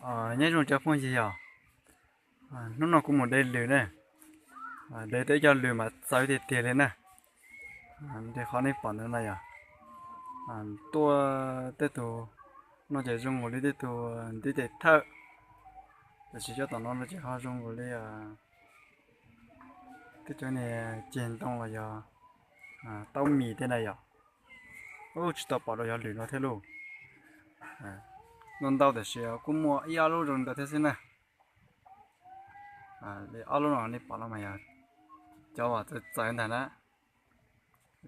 Nyob zoo cov phooj ywg yom, hnub no kuv mus de lws na, de tau ib co lws mas txawv tiag tiag li na. Li qhov nej pom ntawd no yog tuaj tej tug no ces zoo nkaus li tej tug ntiv tes thawj, tab sis cov tom no no ces ho zoo nkaus li tej cov niag ceg ntoo los yog taub mis tej na yom. Ub, tsis tau pom rau cov lws no thiab lauj. Ntau ntau tab sis kuj muaj ib ob lub zoo li ntawd thiab xwb na. Li ob lub no nej pom no mas yog cov uas txawv txawv ntag na,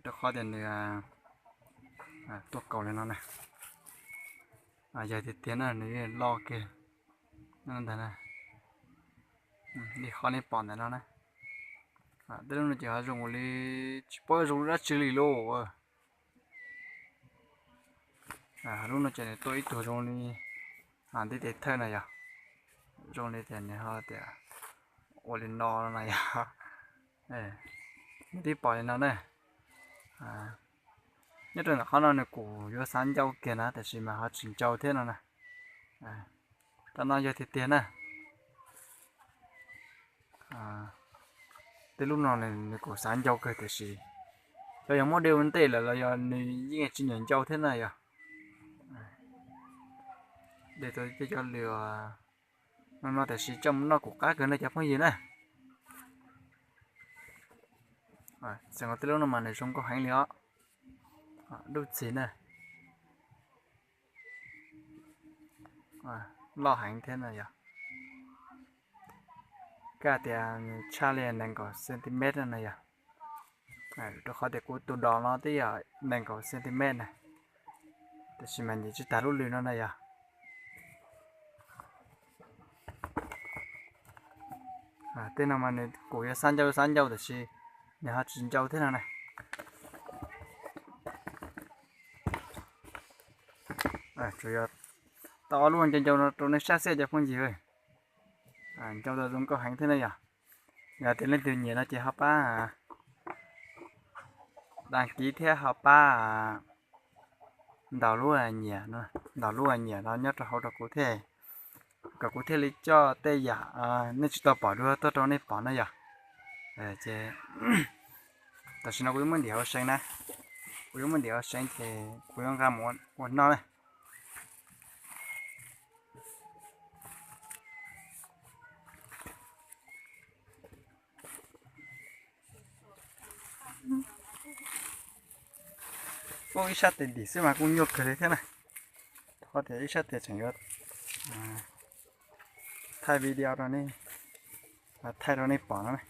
rau qhov tias nws tuaj kaus li no na. Yog tiag tiag na nws loj kiag ntag na, li qhov nej pom ntawm no na. Tej lub no ces ho zoo li tsis paub zoo dab tsi li lauj. Lub no ces nws tuaj ib tug zoo li ntiv tes thawj na yog, zoo li tias nws ho tias ua li no na yog. Nej twb pom li no na. Nyob rau ntawm qhov no nws kuj yuav xav ncau kiag na tab sis mas ho tsis ncau thiab no na. Tam no yog tiag tiag na. Tej lub no nws kuj xav ncau kawg tiam sis cov yog muab de ua ntej lawm los yog nws yeej tsis nyiam ncau thiab na yog. De tau tej cov lws no no tiam sis coj mus noj kuj qab kawg na cov phooj ywg na. Xeem tej lub no mas nws zoo nkauj heev li os. Dub txig na, loj heev thiab na yog. Kaj tias tshaj li nees nkaum centimet na yog. Rau qhov tias kuv tus dos no twb yog nees nkaum centimet na, tab sis mas nyiam tsis tag lub lws no na yog. Tej no mas nws kuj yuav xav ncau xav ncau tab sis nws ho tsis ncau thiab no na. Tsuas yog tau ob lub ncau ncau no rau nej saib xwb cov phooj ywg. Ncau tau zoo nkauj heev thiab na yog. Yog tias leej twg nyiam no ces ho pab đăng ký thiab ho pab ntaus lub nyiam, ntaus lub nyiam no nyob rau hauv rau kuv thiab, kom kuv thiaj li coj tej yam nej tsis tau pom dua tuaj rau nej pom na yog. Ces tam sim no kuv yuav muab ntim hauv seev na, kuv yuav muab ntim hauv seev ces kuv yuav nqa mus ua noj na. Ib sab tes ntim xwb mas kuj nyuaj kawg li thiab na. Qhov tias ib sab tes tseem yuav thaij video rau nej, thaij rau nej pom no.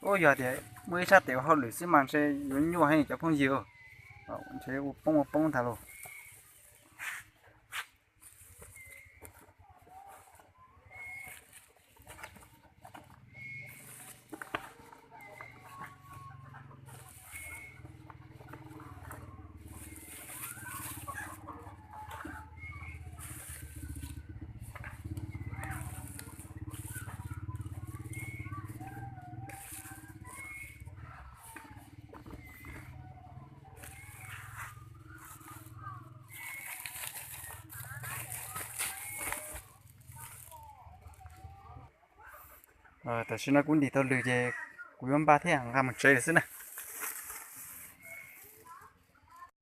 Ub, yog tias muaj ib sab tes ua hauj lwm xwb mas ntshe yuav nyuaj heev cov phooj ywg, ntshe ua poob ua poob ntag lauj. Tam sim no kuv ntim tau lws ces kuv yuav npaj thiab nqa mus tsev lawm xwb na.